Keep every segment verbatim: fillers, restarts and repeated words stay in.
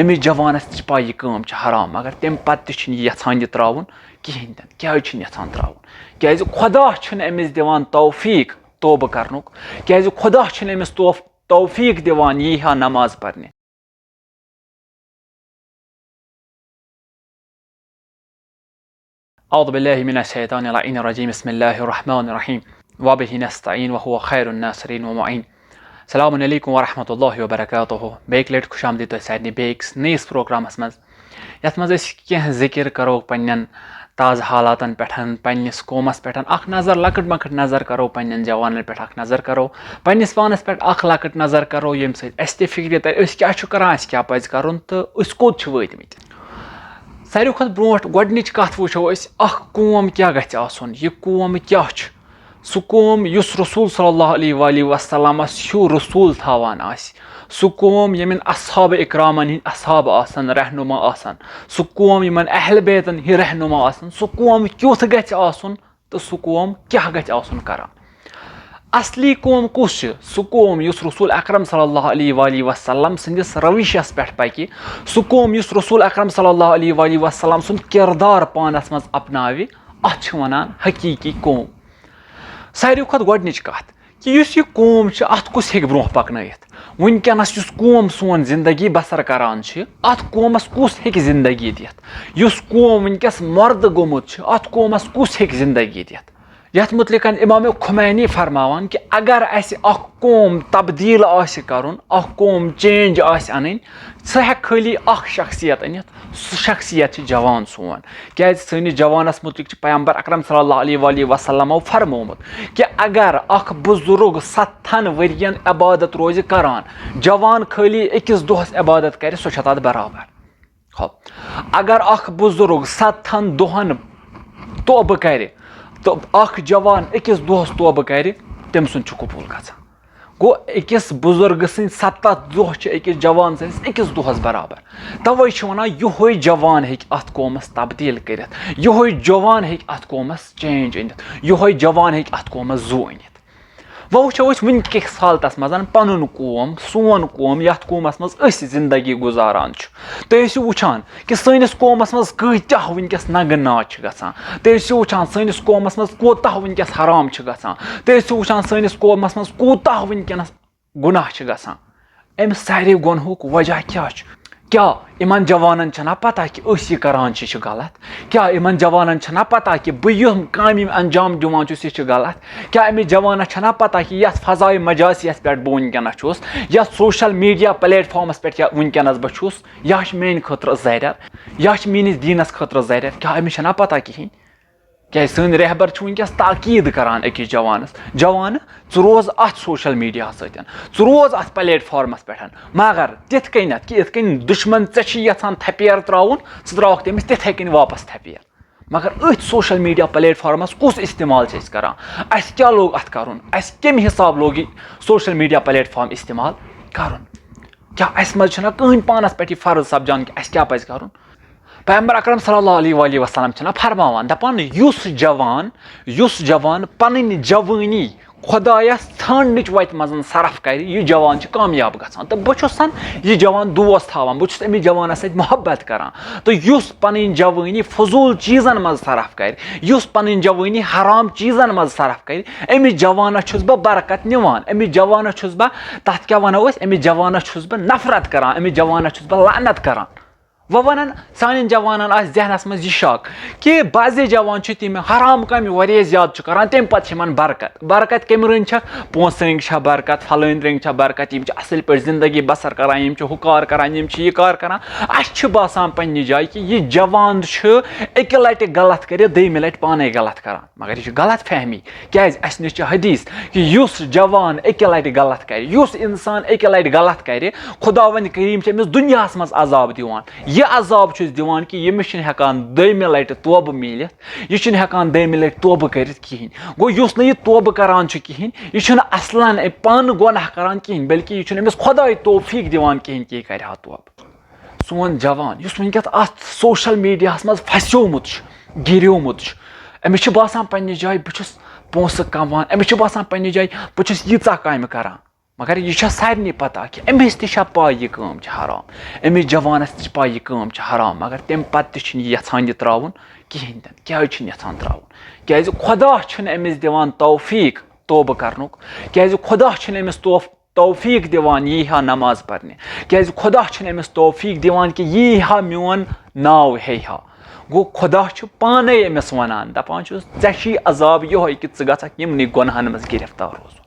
أمِس جوانَس تہِ چھِ پَے یہِ کٲم چھِ حرام، مگر تَمہِ پَتہٕ تہِ چھُنہٕ یہِ یَژھان یہِ ترٛاوُن کِہیٖنۍ تہِ نہٕ۔ کیٛازِ چھُنہٕ یَژھان ترٛاوُن؟ کیٛازِ خۄدا چھُنہٕ أمِس دِوان توفیٖق توبہٕ کَرنُک، کیٛازِ خۄدا چھُنہٕ أمِس توف-، توفیٖق دِوان یی ہا نماز پَرنہِ۔ اعوذ باللہ من الشیطان اللعین الرجیم، بسم اللہ الرحمن الرحیم، وبہ نستعین وہو خیر الناصرین ومعین۔ السلام علیکم ورحمۃ اللہ وبرکاتہ۔ بیٚیہِ لٹہِ خوش آمدید تۄہہِ سارنٕے بیٚیہِ أکِس نٔیِس پروگرامس منٛز، یتھ منٛز أسۍ کینٛہہ ذکر کرو پننٮ۪ن تازٕ حالاتن پٮ۪ٹھ، پننِس قومس پٮ۪ٹھ اکھ نظر، لۄکٕٹ مۄکٕٹ نظر کرو، پننٮ۪ن جوانن پٮ۪ٹھ اکھ نظر کرو، پننِس پانس پٮ۪ٹھ اکھ لۄکٕٹ نظر کرو، ییٚمہِ سۭتۍ اسہِ تہِ فکرِ ترِ أسۍ کیٛاہ چھُ کران، اسہِ کیٛاہ پزِ کرُن تہٕ أسۍ کوٚت چھِ وٲتمٕتۍ۔ ساروی کھۄتہٕ برونٛٹھ گۄڈٕنِچ کَتھ وٕچھو أسۍ، اَکھ قوم کیٛاہ گژھِ آسُن، یہِ قوم کیٛاہ چھُ؟ سُہ قوم یُس رسول صلی اللہ علیہ وآلہ وسلمس ہیوٗ رسول تھاوان آسہِ، سُہ قوم ییٚمٮ۪ن اصحاب اکرامن ہٕنٛدۍ اصحاب آسن، رہنما آسن، سُہ قوم یِمن اہل بیتن ہٕنٛدۍ رہنما آسن، سُہ قوم کیُتھ گژھِ آسُن؟ تہٕ سُہ قوم کیٛاہ گژھِ آسُن کران؟ اصلی قوم کُس چھُ؟ سُہ قوم یُس رسول اکرم صلی اللہ علیہ وآلہ وسلم سٕنٛدِس روشس پٮ۪ٹھ پکہِ، سُہ قوم یُس رسول اکرم صلی اللہ علیہ وآلہ وسلم سُنٛد کردار پانس منٛز اپناوِ، اتھ چھِ ونان حقیقی قوم۔ ساروی کھۄتہٕ گۄڈٕنِچ کتھ، کہِ یُس یہِ قوم چھِ، اَتھ کُس ہیٚکہِ برونٛہہ پَکنٲیِتھ؟ وٕنکیٚنَس یُس قوم سون زندگی بسر کران چھِ، اَتھ قومَس کُس ہیٚکہِ زندگی دِتھ؟ یُس قوم وٕنکیٚس مردٕ گوٚمُت چھُ، اَتھ قومَس کُس ہیٚکہِ زندگی دِتھ؟ یَتھ مُتعلِقَن امام خمینی فرماوان کہِ اگر اَسہِ اَکھ قوم تبدیٖل آسہِ کَرُن، اَکھ قوم چینج آسہِ اَنٕنۍ، سُہ ہیٚکہِ خٲلی اَکھ شخصیت أنِتھ، سُہ شخصیت چھِ جوان سون۔ کیازِ سٲنِس جوانس مُتعلِق چھُ پیغمبر اکرم صلی اللہ علیہ وآلہ وسلمو فرمومُت کہِ اگر اکھ بُزرگ ستتھن ؤرین عبادت روزِ کران، جوان خٲلی أکِس دۄہس عبادت کرِ، سُہ چھُ تتھ برابر۔ ہو، اگر اکھ بُزرگ ستتھن دۄہن توبہٕ کرِ تہٕ اکھ جوان أکِس دۄہس توبہٕ کرِ، تٔمۍ سُنٛد چھُ قبوٗل گژھان۔ گوٚو، أکِس بُزرگہٕ سٕنٛدۍ ستتھ دۄہ چھِ أکِس جوان سٕنٛدِس أکِس دۄہس برابر۔ توے چھِ ونان، یِہوے جوان ہیٚکہِ اتھ قومس تبدیٖل کٔرِتھ، یِہوے جوان ہیٚکہِ اتھ قومس چینج أنِتھ، یِہوے جوان ہیٚکہِ اتھ قومس زُو أنِتھ۔ وۄنۍ وٕچھو أسۍ وٕنکِکِس حالتس منٛز پنُن قوم، سون قوم، یتھ قومس منٛز أسۍ زندگی گُزاران چھِ۔ تُہۍ ٲسِو وٕچھان، کہِ سٲنِس قومس منٛز کۭتیاہ وٕنکیٚس ننگہٕ ناچ چھِ گژھان۔ تُہۍ ٲسِو وٕچھان سٲنِس قومس منٛز کوتاہ وٕنکیٚس حرام چھِ گژھان۔ تُہۍ ٲسِو وٕچھان سٲنِس قومس منٛز کوتاہ وٕنکیٚنس گۄناہ چھِ گژھان۔ امہِ سارے گۄنہُک وجہ کیٛاہ چھُ؟ کیٛاہ یِمن جوانن چھَنا پتہ کہِ أسۍ یہِ کران چھِ، یہِ چھُ غلط؟ کیٛاہ یِمن جوانن چھَنا پتہ کہِ بہٕ یِم کامہِ یِم انجام دِوان چھُس، یہِ چھُ غلط؟ کیٛاہ أمِس جوانس چھَنا پتہ کہِ یتھ فضائے مجازیَس پٮ۪ٹھ بہٕ وٕنکیٚنس چھُس، یتھ سوشل میڈیا پلیٹ فارمس پٮ۪ٹھ یا وٕنکیٚنس بہٕ چھُس، یا چھِ میانہِ خٲطرٕ زرٮ۪ر، یا چھِ میٲنِس دیٖنس خٲطرٕ زرٮ۪ر۔ کیٛاہ أمِس چھَنا پتہ کِہیٖنۍ؟ کیٛازِ سٲنۍ رہبر چھِ وٕنکیٚس تاکیٖد کران أکِس جوانس، "جوانہٕ، ژٕ روز اتھ سوشل میڈیاہس سۭتۍ، ژٕ روز اتھ پلیٹ فارمس پٮ۪ٹھ، مگر تِتھ کٔنٮ۪تھ کہِ یِتھ کٔنۍ دُشمن ژےٚ چھِ یژھان تھپیر ترٛاوُن، ژٕ ترٛاوکھ تٔمِس تِتھے کٔنۍ واپس تھپیر۔ مگر أتھۍ سوشل میڈیا پلیٹ فارمس کُس استعمال چھِ أسۍ کران؟ اسہِ کیٛاہ لوگ اتھ کرُن؟ اسہِ کمہِ حساب لوگ یہِ سوشل میڈیا پلیٹ فارم استعمال کرُن؟ کیٛاہ اسہِ منٛز چھُنہ کٕہٕنۍ پانس پٮ۪ٹھ یہِ فرض سپجان کہِ اسہِ کیٛاہ پزِ کرُن؟" پیغمبر اکرم صلی اللہ علیہ وآلہ وسلم چھِنہ فرماوان، دپان، یُس جوان، یُس جوان پنٕنۍ جوٲنی خۄدایس ژھانڈنٕچ وتہِ منٛز صرف کرِ، یہِ جوان چھُ کامیاب گژھان۔ تہٕ بہٕ چھُسن یہِ جوان دوست تھاوان، بہٕ چھُس أمِس جوانس سۭتۍ محبت کران۔ تہٕ یُس پنٕنۍ جوٲنی فضوٗل چیٖزن منٛز صرف کرِ، یُس پنٕنۍ جوٲنی حرام چیٖزن منٛز صرف کرِ، أمِس جوانس چھُس بہٕ برکت نِوان، أمِس جوانس چھُس بہٕ، تتھ کیٛاہ ونو أسۍ، أمِس جوانس چھُس بہٕ نفرت کران، أمِس جوانس چھُس بہٕ لعنت کران۔ وۄنۍ ونن سانٮ۪ن جوانن آسہِ ذہنس منٛز یہِ شک کہِ بعضے جوان چھِ تِم حرام کامہِ واریاہ زیادٕ چھِ کران، تمہِ پتہٕ چھِ یِمن برکت۔ برکت کمہِ رٔنگۍ چھکھ؟ پونٛسہٕ رٔنگۍ چھا برکت، فلٲنۍ رٔنگۍ چھا برکت، یِم چھِ اصل پٲٹھۍ زندگی بسر کران، یِم چھِ ہُہ کار کران، یِم چھِ یہِ کار کران۔ اسہِ چھِ باسان پننہِ جایہِ کہِ یہِ جوان چھُ اکہِ لٹہِ غلط کٔرِتھ دوٚیمہِ لٹہِ پانے غلط کران۔ مگر یہِ چھِ غلط فہمی۔ کیازِ؟ اسہِ نِش چھِ حدیث کہِ یُس جوان اکہِ لٹہِ غلط کرِ، یُس انسان اکہِ لٹہِ غلط کرِ، خداوند کریم چھِ أمِس دُنیاہس منٛز عذاب دِوان۔ یہِ عذاب چھُس دِوان کہِ ییٚمِس چھِنہٕ ہٮ۪کان دوٚیمہِ لٹہِ توبہٕ میٖلِتھ، یہِ چھُنہٕ ہٮ۪کان دوٚیمہِ لٹہِ توبہٕ کٔرِتھ کِہیٖنۍ۔ گوٚو، یُس نہٕ یہِ توبہٕ کران چھُ کِہیٖنۍ، یہِ چھُنہٕ اصلاً پانہٕ گۄناہ کران کِہیٖنۍ، بلکہِ یہِ چھُنہٕ أمِس خداے توفیٖق دِوان کِہیٖنۍ کہِ یہِ کرِ ہا توبہٕ۔ سون جوان، یُس وٕنکیٚس اتھ سوشل میڈیاہس منٛز پھسیومُت چھُ، گِریومُت چھُ، أمِس چھُ باسان پننہِ جایہِ بہٕ چھُس پونٛسہٕ کماوان، أمِس چھُ باسان پننہِ جایہِ بہٕ چھُس ییٖژاہ کامہِ کران۔ مگر یہِ چھا سارنٕے پتہ کہِ أمِس تہِ چھا پاے یہِ کٲم چھِ حرام؟ أمِس جوانس تہِ چھِ پاے یہِ کٲم چھِ حرام، مگر تمہِ پتہٕ تہِ چھُنہٕ یہِ یژھان یہِ تراوُن کِہینۍ تہِ نہٕ۔ کیازِ چھُنہٕ یژھان تراوُن؟ کیازِ خدا چھُنہٕ أمِس دِوان توفیق توبہٕ کرنُک۔ کیازِ خدا چھُنہٕ أمِس توف توفیق دِوان یی ہا نماز پرنہِ۔ کیازِ خدا چھُنہٕ أمِس توفیق دِوان کہِ یی ہا میون ناو ہے ہا۔ گوٚو خدا چھُ پانے أمِس ونان، دپان چھُس، ژےٚ چھُے عذاب یِہوے کہِ ژٕ گژھکھ یِمنٕے گۄنہن منٛز گرفتار روزُن۔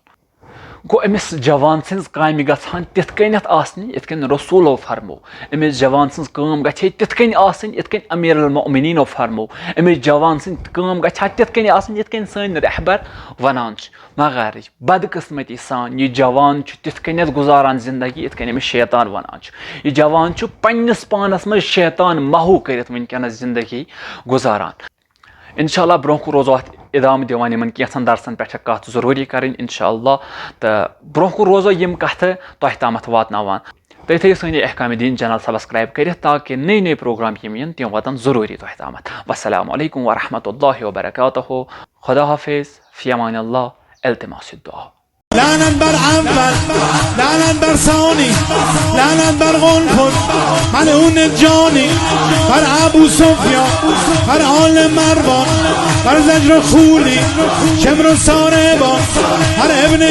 گوٚو أمِس جوان سٕنٛز کامہِ گژھان تِتھ کٔنٮ۪تھ آسنہِ یِتھ کٔنۍ رسوٗلو فرمو۔ أمِس جوان سٕنٛز کٲم گژھِ ہے تِتھ کٔنۍ آسٕنۍ یِتھ کٔنۍ امیر المؤمنینو فرمو۔ أمِس جوان سٕنٛز کٲم گژھِ ہا تِتھ کٔنۍ آسٕنۍ یِتھ کٔنۍ سٲنۍ رہبر ونان چھِ۔ مگر بدقسمتی سان یہِ جوان چھُ تِتھ کٔنٮ۪تھ گُزاران زندگی یِتھ کٔنۍ أمِس شیطان ونان چھُ۔ یہِ جوان چھُ پننِس پانس منٛز شیطان محو کٔرِتھ وٕنکیٚنس زندگی گُزاران۔ انشاءاللہ برونٛہہ کُن روزو اتھ ادامہٕ دِوان، یِمن کینٛژن درسن پٮ۪ٹھ چھےٚ کتھ ضروٗری کرٕنۍ انشاءاللہ۔ تہٕ برونٛہہ کُن روزو یِم کتھٕ تۄہہِ تامتھ واتناوان۔ تُہۍ تھٲیِو سٲنۍ احکام دین چینل سبسکرائب کٔرِتھ تاکہِ نٔے نٔے پروگرام یِم یِن تِم واتن ضروٗری تۄہہِ تامتھ۔ والسلام علیکم ورحمۃ اللہ وبرکاتہ۔ خدا حافظ، فی امان اللہ، التماس الدعا۔ لعنت بر اول، لعنت بر ثانی، لعنت بر قنفذ، ملعون جانی، بر ابو سفیان، بر آل مروان، بر زجر و خولی، شمر و ساربان، بر ابن